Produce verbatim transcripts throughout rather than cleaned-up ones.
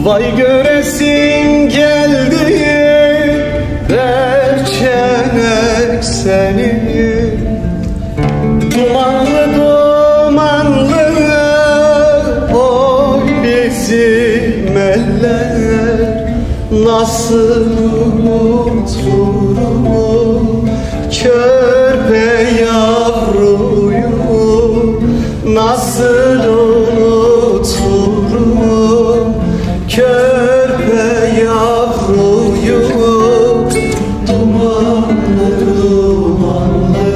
Vay göresim geldi, berçenek seni. Dumanlı dumanlı oy bizim eller. Nasıl unuturum körpe yavruyu, nasıl unuturum körpe yavruyu. Dumanlı dumanlı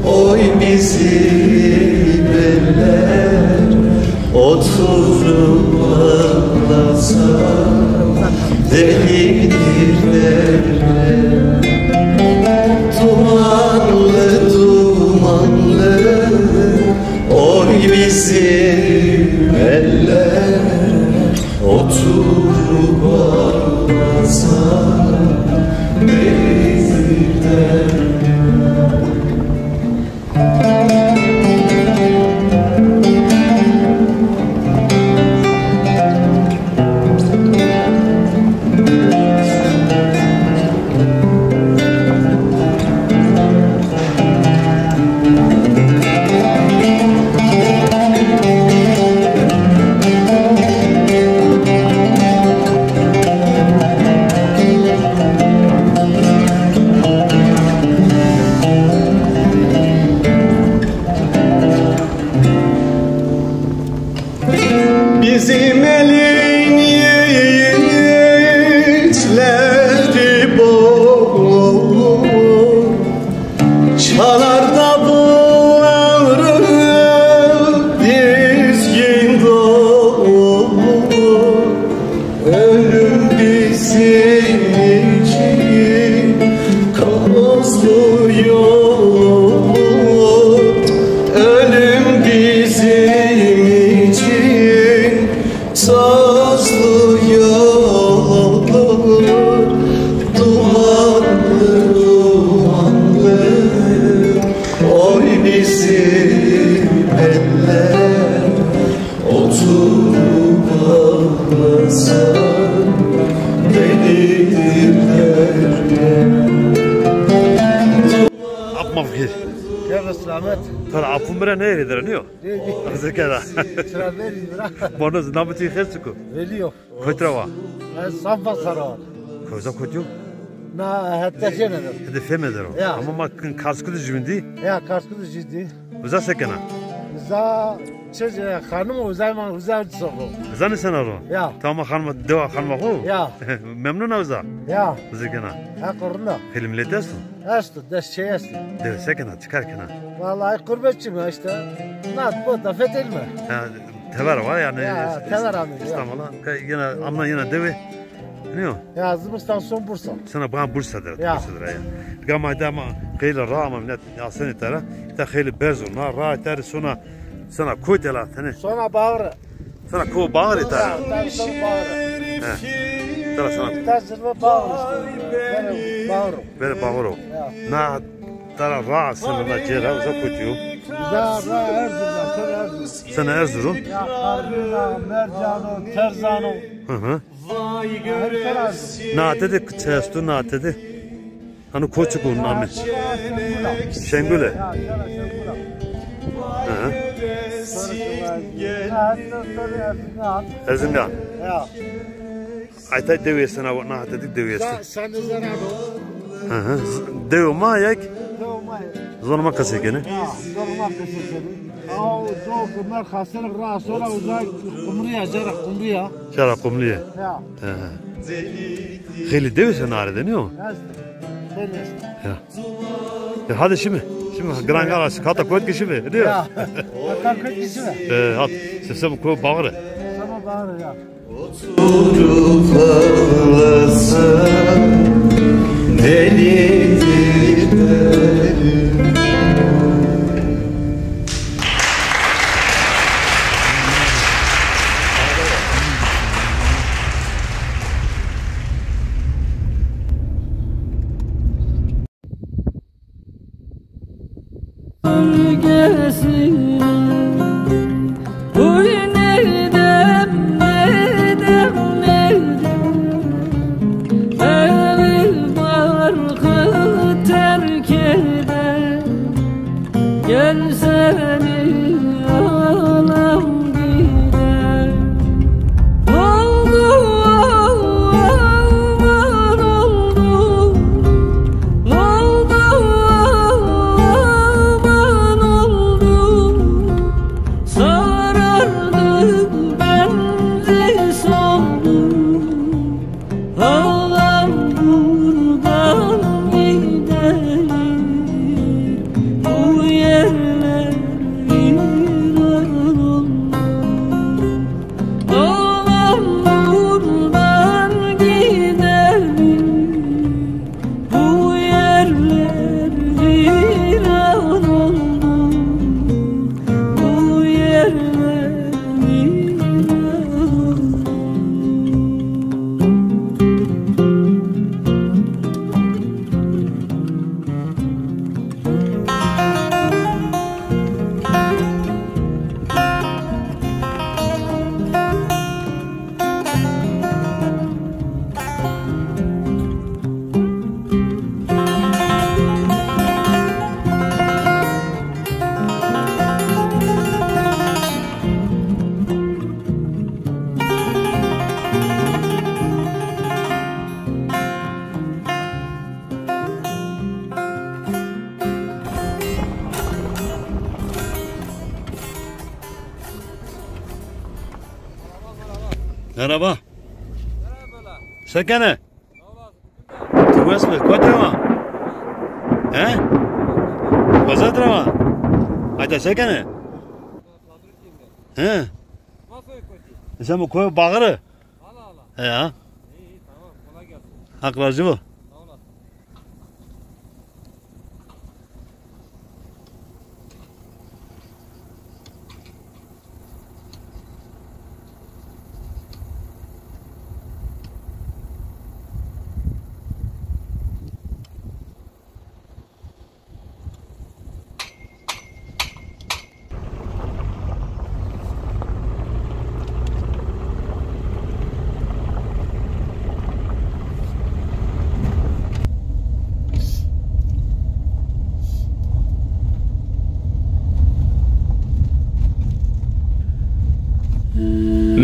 oy bizim eller. Oturup ağlasa delidir derler. Dumanlı dumanlı oy bizim eller. Oturup ağlasa delidir derler. Bizim elin yiğitleri bol, çalar da bağrı dizgin dol. Ölüm bizim için tozlu yol, ölüm bizim için tozlu yol, dumanlı dumanlı, oy bizim eller. Oturup ağlasan delidir derler. Ap ma xêr. Kerre selamet. Tara apû mi ra nêrê dera nîyo? Nê, nê. Zikera. Çira verî bira. Bono zi namê tu xêr çik o? Velî yo. Kotî ra wa? Ez Sanfasar ra wa. Koza kotî yo? Na hetta jêne der. Hede feme der o. Ya. Ama ma kin Karsku de jüvindî. Ya, Karsku de jüvindî. Uza se kena? Uza çi, e, xanim o, uza ma, uza soko. Uza ne sena ro? Ya. Tamam, xanima, dewa xanima xo? Ya. Memnun a uza? Ya. Uza kena? Ha, korunda. Xeylê milet esto? Esto, dest şey esto. Dewe se kena, çi kar kena? Vallahi gurbetçi mi işte? Nat, bu da fetelme. Ha, tever var yani. Ya, tever abi, ya. İstanbul'a. Yine, ama yine dewe. Ne o? Ya, zimistan son Bursa. Sena bana Bursa der, ya. Bursa der ya. Gama da ma xeylê ra ama milet ya seni tera. Ta xeylê berz o. Na ra teri sona, sona kotela tene. Sona bağrı. Sona ko bağrı tera. Ya, ta sona bağrı. He. Tera sona. Ta zirve bağrı işte. Böyle bağrı. Böyle bağrı. Ya. Na tera ra sena na cera uza kotî yo. Uza ra Erzurum, sena Erzurum. Sena Erzurum. Ya, Karlina, Mercano, Terzano. Hı hı. Na tede çi esto, na tede? Hanu koçik o name. Şengule. Hı hı. Erzingan. Ayta dewe sena, na tede dewe esto. Hı hı. Dewe ma yek. Zonê ma qesey kenê. Ya, zonê ma qesey kenê. Aw, do ki mer xaserek ra sona uza Qumrîya, cara Qumrîya. Cara Qumrîya. Ya. He, he. Xeylê dewe sena arê de nîyo? Est. Xeylê est. Ya. Ya hadi şimdi. Giran gala, kata kotî kişîme. Diyor. Ya. Kata kotî kişîme. E, hat. Sesem ko bağırı. Tamam, bağırı ya. Merhaba. Se kenê? Tu wes bi, kotî ra wa? He? Wezat ra wa? Ayda se kenê? He? Sen bu koy bağırı. He ya. Hak razı ol.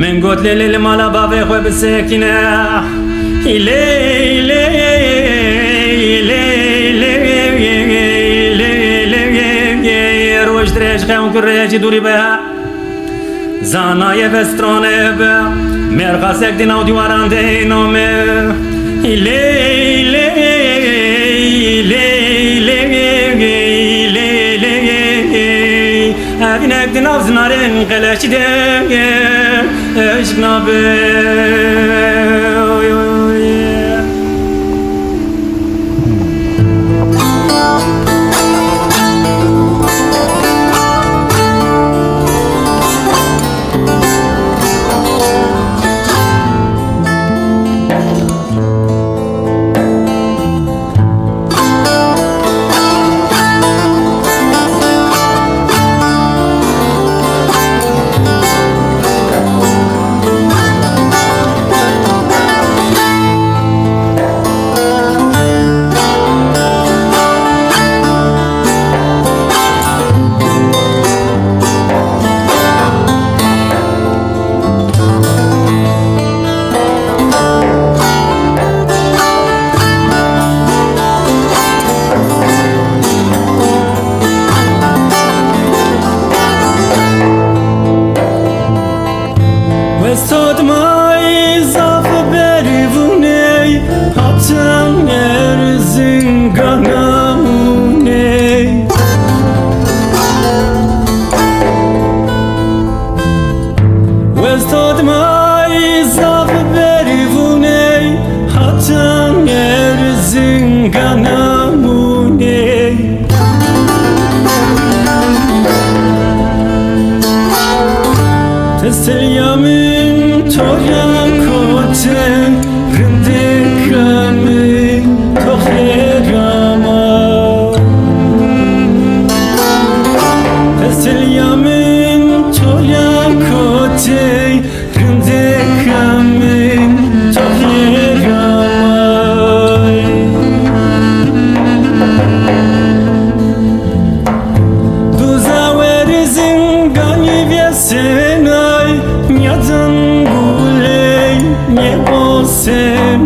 Min got lê lê li mala bavê xwe bisekîne. Lê lê lê lê lê lê lê roj dirêj xewn kurê cî dûrî be. Zanaye vestranê be. Mêrxasek di nav dîwaran de name. Lê lê lê lê lê lê lê. Evînek di nav zinarên qeleşî de eşq nabe. Wesat may zaf bervûney, hatem Erzingananey. Selamın toya koçe, rindika mi to xêr ama. Selamın toya koçe, rindika mi to xêr ama. Duza werizin ganî vêsenay, nîyadin guley nêosenay.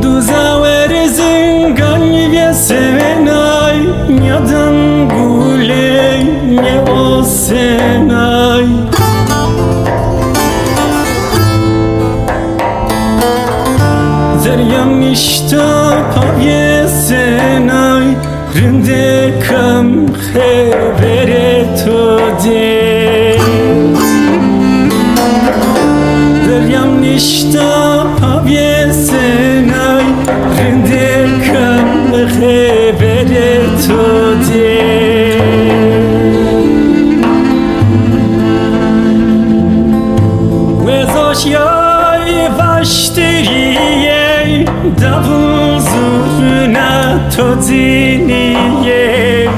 Duza werizin ganî vêsenay, nîyadin guley nêosenay. Zeryan nişta pavêsenay, rindekam xeberê to dê. Zeryan nişta pavêsenay, rindekam xeberê to dê. Wezaşyay vaştiriyey, davul zurna to ciniyey.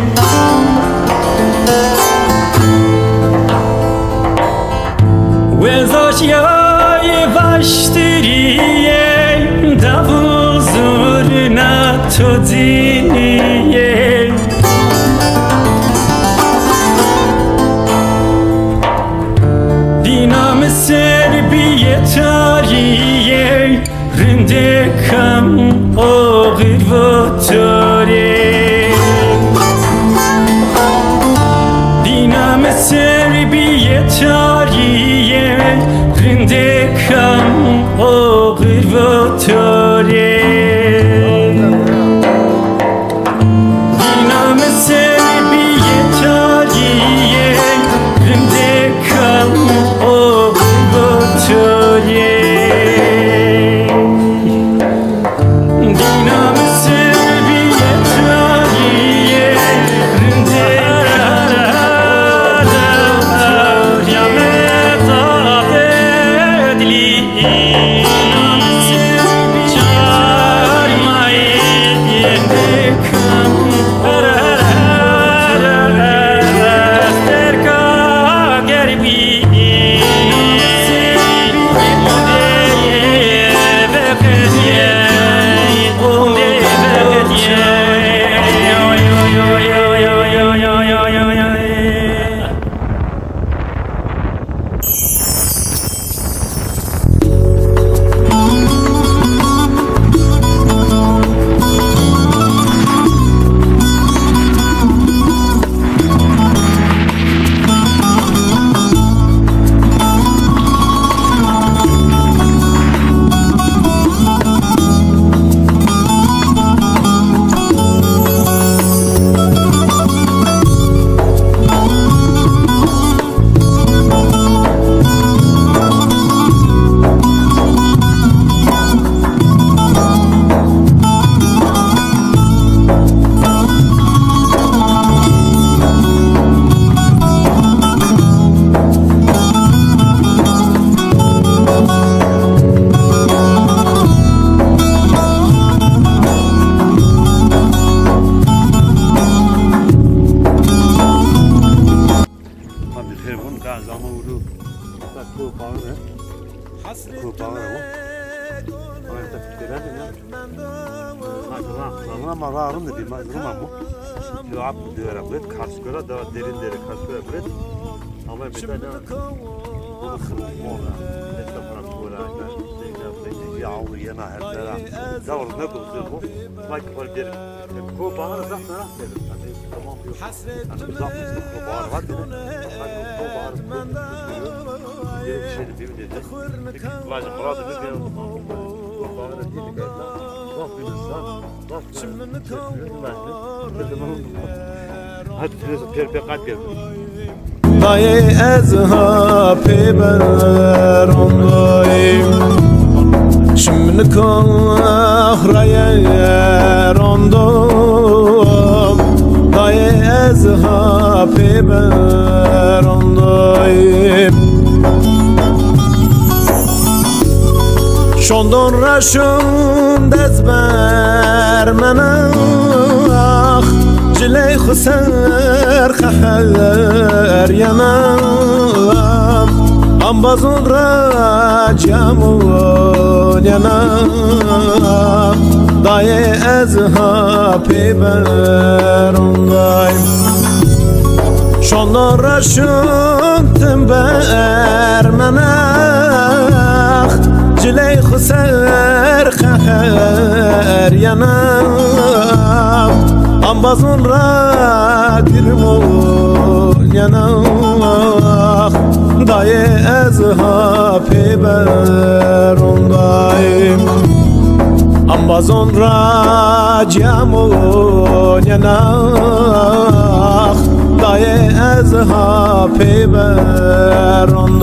Wezaşyay vaştiriyê, davul zurna to ciniyê. Dîna mi ser bîyê tarîyê, rindekam oxir vo to rê. Dîna mi ser bîyê tarîyê, rindekam oxir vo to rê. Dîna mi ser bîyê tarîyê, rindekam oxir vo to rê. Dîna mi ser bîyê tarîyê, rindekam oxir vo to rê. Hadi telefon, daha zaman vurdu. Bak, bu bağlı. Ko bağır ama. Ama da fikirler de ne? Ama, ama, ama rarım da bir ma-, durum ama. Yo, ap diyor, bu Karsköre daha derin dere, Karsköre bu. Ama bir tane bunu kırıp orada. Neyse, bana bu öyle, işte, işte, işte, yağlı yana her taraf. Ya orada ne güzel bu. Bak, böyle bir, ko bağır zaten. Tamam, yok. Hani uzak bir bahar var dedi. Hani o bahar bir şey dedi. Lazım, lazım bir şey. Bak, bir insan, bak, bir insan. Hadi, per, per, kalp geldi. Dayê ez ha pê be rondayî, çimnika xiraye rondo. Dayê Berondayım. Şondon ra şund ez bermenax, ciley xu ser qeher yena. Ambazon ra camon yena, dayê ez ha pê berondayım. Şondo ra şuntim bermenax, ciley xu ser qeher yena. Ambazon ra girmon yena, dayê ez ha pê berondayım. Ambazon ra camon yena, dayê ez ha pê berondayım.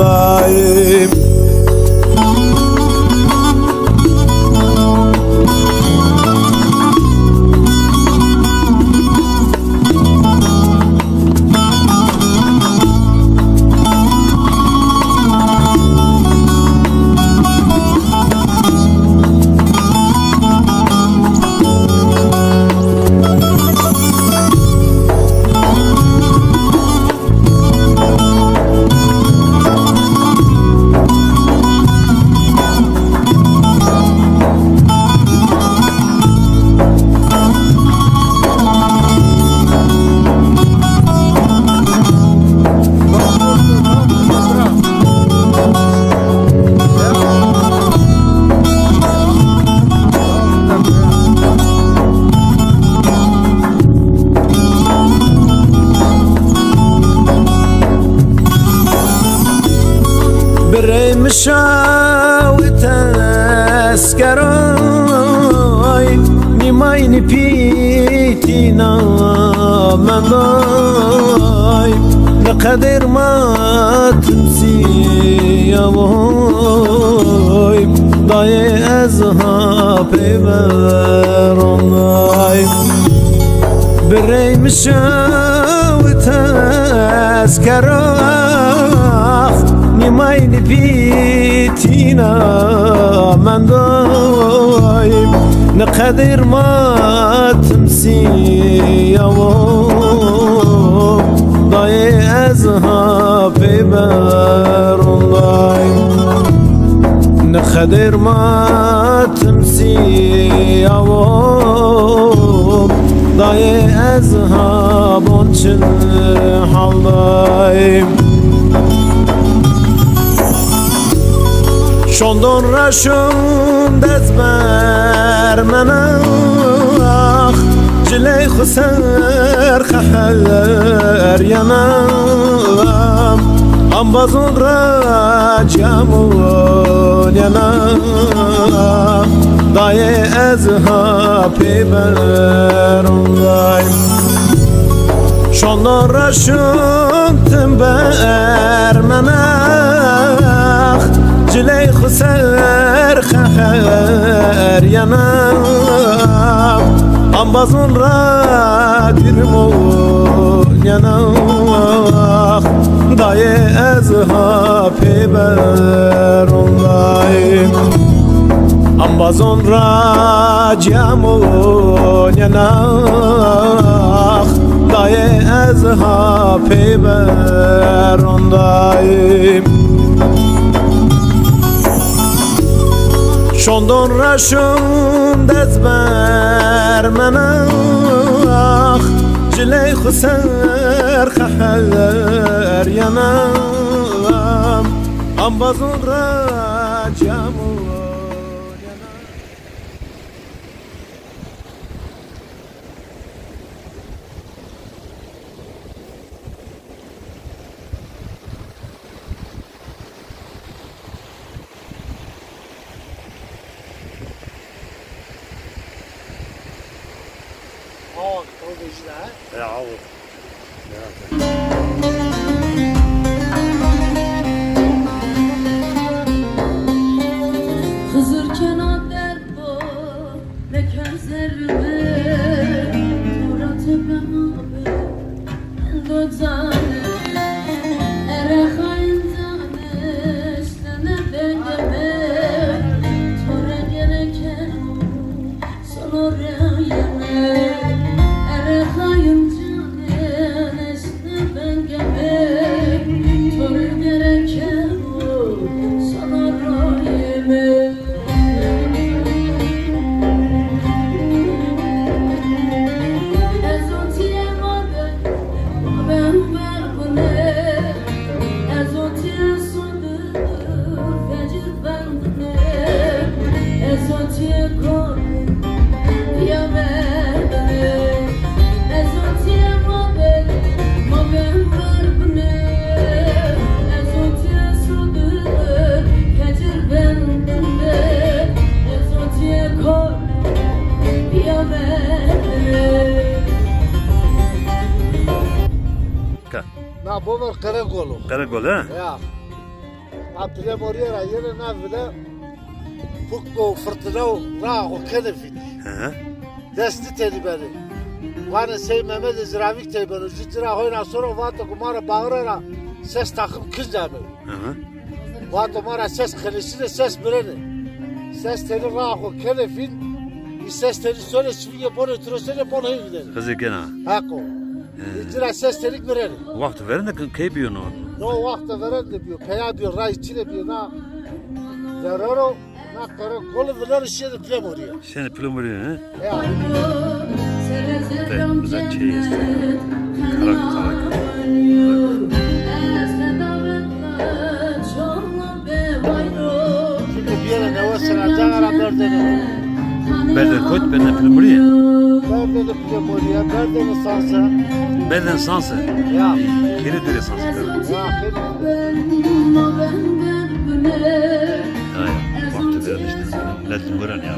Birey mi şawit eskeray, nîmay nî pîtîna menday. Ni qeder ma timsîya woy, dayê ez ha pê berondayım. Birey mi şawit eskerax, nîmay nî pîtîna mendayım. Ni qeder ma timsîya wo, dayê ez ha pê berondayım. Ni qeder ma timsîya wo, dayê ez ha bon çin haldayım. Şondon ra şund ez bermenax, ciley xu ser qeher yena. Ambazon ra camon yena, dayê ez ha pê berondayım. Şondo ra şuntim bermenax, ciley xu ser qeher yena. Ambazon ra girmon yena, dayê ez ha pê berondayım. Ambazon ra camon yena, dayê ez ha pê berondayım. Şondon ra şund ez bermenax, ciley xu ser qeher yena. Ambazon ra camon yena. Awa, o vejî de, he? E, awa. Xizir kena derdo, meker zerrime, muratê bema be, endo cane. Na bo ver Qeregol o. Qeregol, he? Ya. Na Pilemorîye ra yenê na vile, puk û firtina û raa xo kenê vîn. Hı hı. Dest nîtenî benê. Vanê Sey Mehmedê Ziravîk tey beno. Jû ci ra hoyna soro vato ku ma ra baxire ra ses takım kinc amey. Hı hı. Vato ma ra ses qelesîne, ses mirenê. Ses tenî raa xo kenê vîn. Î ses tenî sonê çivîke bonê tirosenê, bon hey videnê. Xizê kena. Heqo. He. Î ci ra ses tenîk mirenê. Wexto verên de key bîyo no? No wexto verên de bîyo. Peya bîyo, ray çîne bîyo na. Verero. Na Qeregol vile ro şîyêne Pilemorîye. Şîyêne Pilemorîye, he? Ya. Te, bize çey esto. Tarak, tarak. Çimkî bîyêne newe sena caxa ra berdêne. Berdêne kotî, berdêne Pilemorîye? Berdêne Pilemorîye, berdêne Sanse. Berdêne Sanse? Ya. Xêrê dûrê Sanse. Ya, xêrê. Ya, ya. Bak, tu de işte. Millet uğran ya.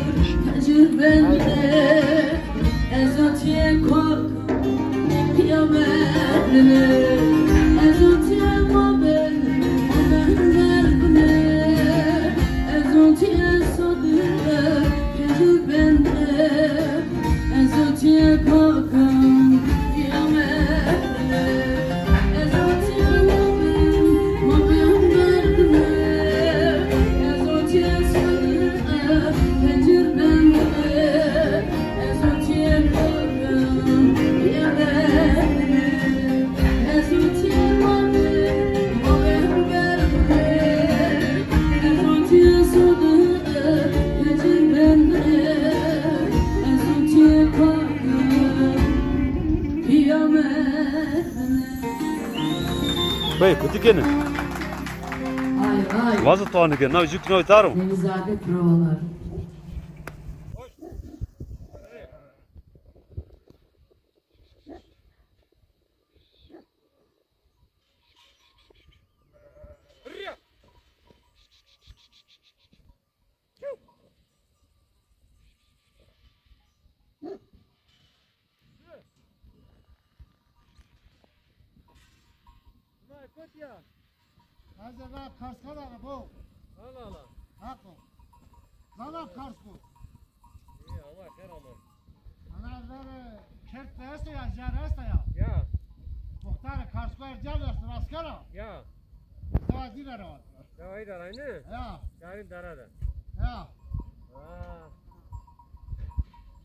Bey, kutu kene. Ay, ay. Vazo tuanı kene. Nav jük nav taro. Nevizade provalar. Vay, kotî ya? Ez de na Karskan ra bo. Allah Allah. Haqo. Zana Kars bo. İyi, Allah xêr ama. Ana ver kert de esto ya, jar esto ya. Ya. Muxtarê Karskuer can esto, asker a. Ya. Daha dîne ra. Ya, ay da aynı. Ya. Yarın dara da. Ya. Ha.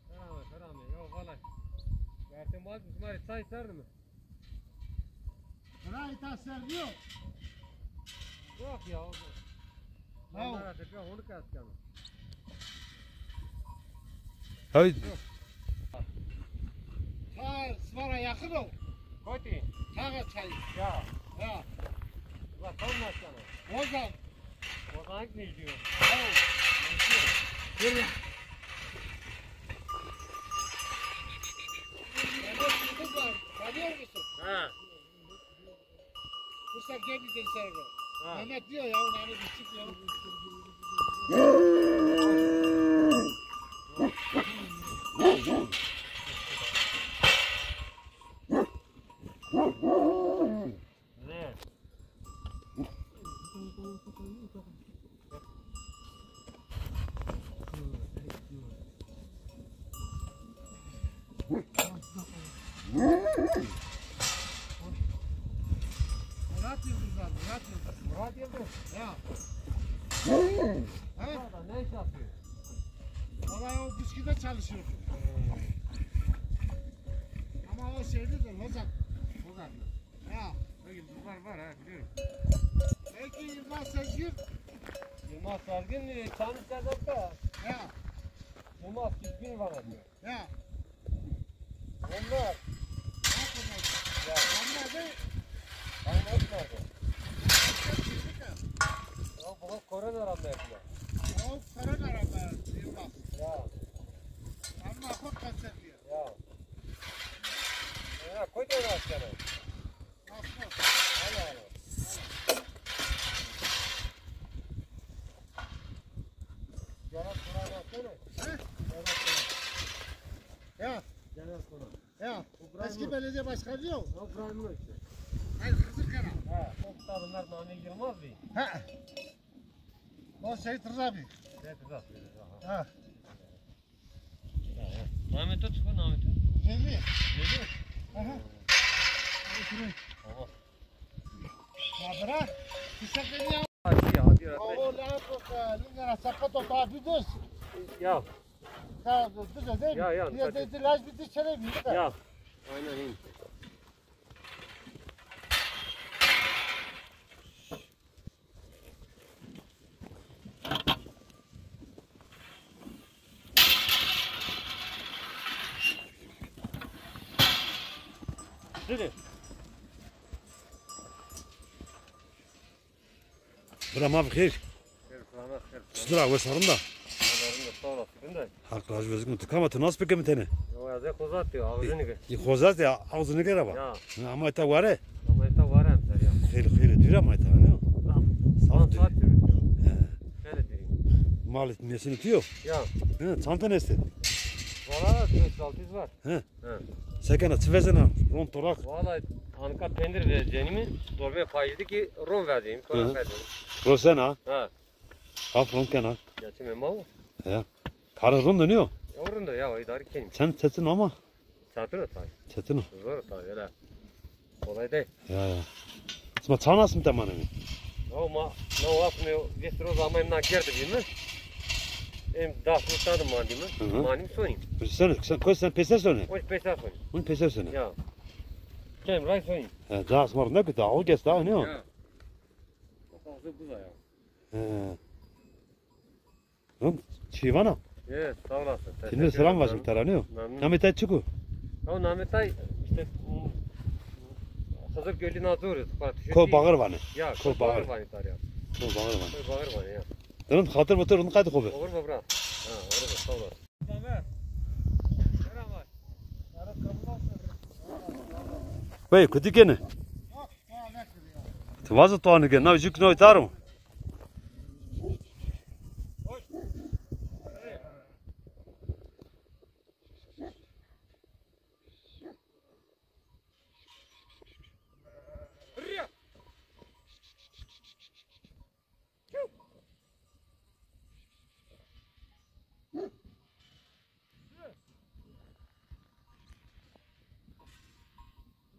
Selam, selam. Ya, valla. Gerçi mal, biz var, çay sardı mı? Bira, îta ser nîyo? Yok ya, o da. Ha. Onlara da bir onu kaskanı. Haydi. Ta Sivara yakın o. Kotî? Tağa çayı. Ya. Ya. Ulan tam nasıl? Ozan. Ozan ne diyor? Ha. Ne diyor? Gel ya. Mehmet Yıldız var. Tanıyor musun? Ha. Bursa gelmeyeceksin sen oraya. Ha. Mehmet diyor ya, onu hani bir çık ya. Ne? Murat Yıldız var, Murat Yıldız. Murat Yıldız. Ya. He? Burada ne iş yapıyor? Vallahi o bisküvide çalışıyordu. Ama o şeyde de Lozan. Lozan. Ya. Yıldızlar var ha, biliyorum. Belki Yılmaz Sezgin. Yılmaz Sezgin, e, Çamlıca'da da. Ya. Yılmaz Sezgin var abi. Ya. Onlar. Nasıl? Ya. Onlar da. Onlar nerede? Ya, bu korona rağmen ya. O korona rağmen Yılmaz. Ya. Ama o kanser diyor. Ya. Ya, koy da askere. Ya. Ya. Eski belediye başkanı yok. O Brahim'in işte. Ha, o kitabı Mert Nami Yılmaz Bey. Ha. O Seyit Rıza Bey. Seyit Rıza Bey. Ha. Namê to çik o, namê to? Cemî. Cemî? Aha. Tamam. Ya bırak. Kısa beni ya. Hadi ya, hadi ya. Oğlum, lan, koka, lingara, sakat o, daha bir düz. Ya. Ya, düz değil mi? Ya, ya, ya, zaten. Düz, düz, laj bir düz çene bir. Ya. Aynen, iyi. Bira ma bi xêr. Xêr, selamet, xêr. Çitur a, wes a, rind a? Sağ olasın, rind a. Haq razî olsun. Tu kam a, tu nas bike mi tene? Yo, ez ê Xozat ya, Avzınık. Ê Xozat ya, Avzınık ra ba. Ya. Ha, ama ita ware? Ama ita ware em ser ya. Xêr, xêr, dûr ama ita, ne? Zaf. Zaf dûr. Saat yürüyor. He. Şöyle diyeyim. Mal nesin tutuyor? Ya. He, çantan este? Valla beş altı yüz var. He. He. Sekena, çi vezena? Ron torak. Valla anka pendir vereceğimi, dorme payıydı ki ron vereceğim, torak vereceğim. Rosena? Ha. Haf ron kena. Geçim ema o. Ya. Para ron da niyo? Ya ron da ya, o idare kenim. Sen çetin ama. Çetin o tabii. Çetin o. Zor o tabii, öyle. Kolay değil. Ya, ya. Sima çanas mi tamam mi? No ma, no waqt mi vist roz ama em na gerdi bî mi? Em das mi tadı mandi mi? Hı hı. Mandi mi sonim. Sen, sen koy sen pese sone. Koy pese sone. Bunu pese sone. Ya. Kem ray sonim. He, das mor ne ki da, o geç daha ne o? Ya. O fazla bu da ya. He. Hım, çî vana? Evet, sağ olasın. Teşekkür ederim. Şimdi selam varsın tara, ne o? Memnun. Namê tay çik o? Ya namê tay işte, m, Xizir Gölü Nazuri. Ko Bağır vanê. Ya, Ko Bağır vanê tar ya. Ko Bağır vanê. Ko Bağır vanê ya. Demin xatir motor onu kaydı kobe. Olur mu bra? Ha, olur mu? Sağ olasın. Bey, kudi gene? Ti vazo to anige, na jük no taro.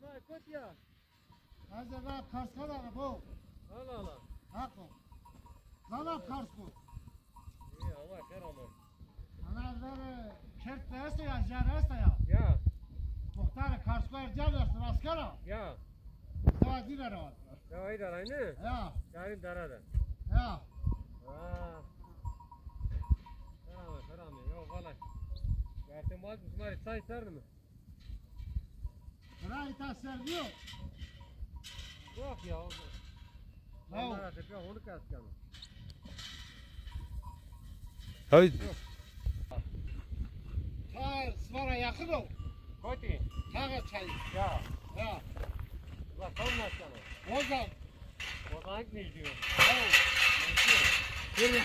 Bunlar kot ya. Ez de ben Karskan abi bu. Allah Allah. Hako. Zana Karsko. İyi ama, kar ama. Ana ver kert de esta ya, jar esta ya. Ya. Muhtar Karsko er jar esta, raskara. Ya. Daha diğer var. Ya, ay da aynı. Ya. Yarın darada. Ya. Ha. Selam, selam. Ya, vallahi. Yardım al, bunları çay sardı mı? Bira, ita ser diyor. Yok ya, o da. Ya. Onlara da bir onu kaskana. Haydi. Ta Sivara yakın o. Koti. Taga çay. Ya. Ya. La tam kaskana. Ozan. Ozan ne diyor? Ya. Ne diyor? Böyle.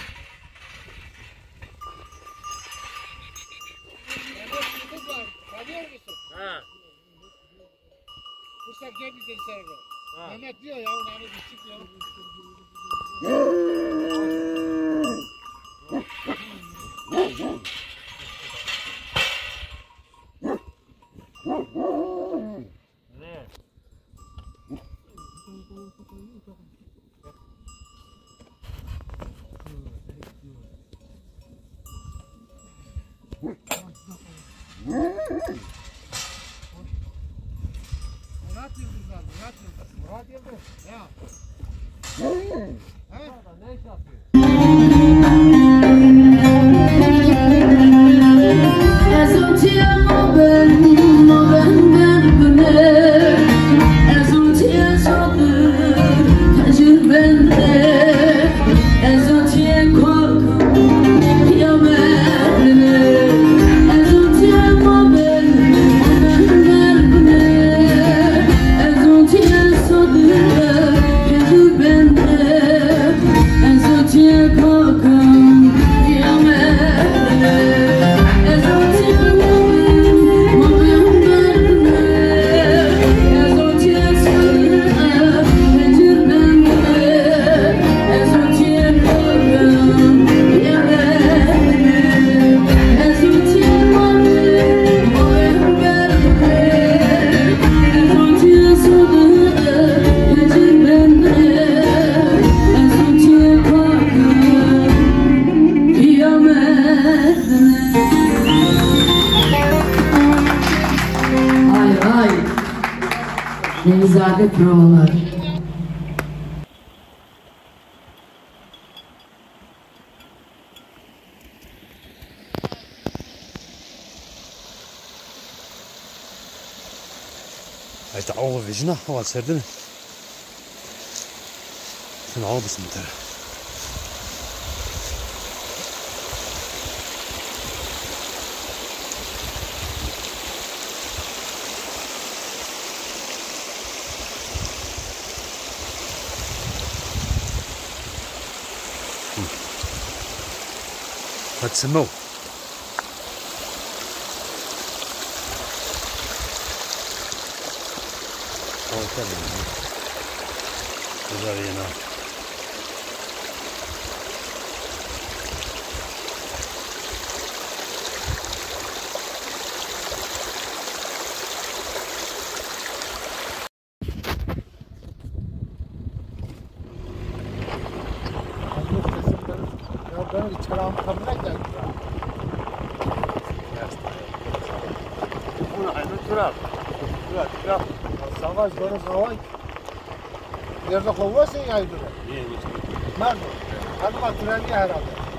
Tanıyor musun? Ha. Bursa gel bizden sonra. Ha. Mehmet diyor ya, onu hani bir çık ya. Ne? Murat Yıldız abi, Murat Yıldız. Murat Yıldız. Ya. He? Nevizade Prolar. Ay, te awa vejina, awa serdine. Sen awa bisin tere. Hadi sen ne ol? Harika bir yer. Güzel yine. Ya ben çırağım kamına geldi ya. Bunu aynı durar. Durar, durar. Savaş böyle savaş. Nerede kovmasın yaydı? Nerede? Hadi bak, treni herhalde.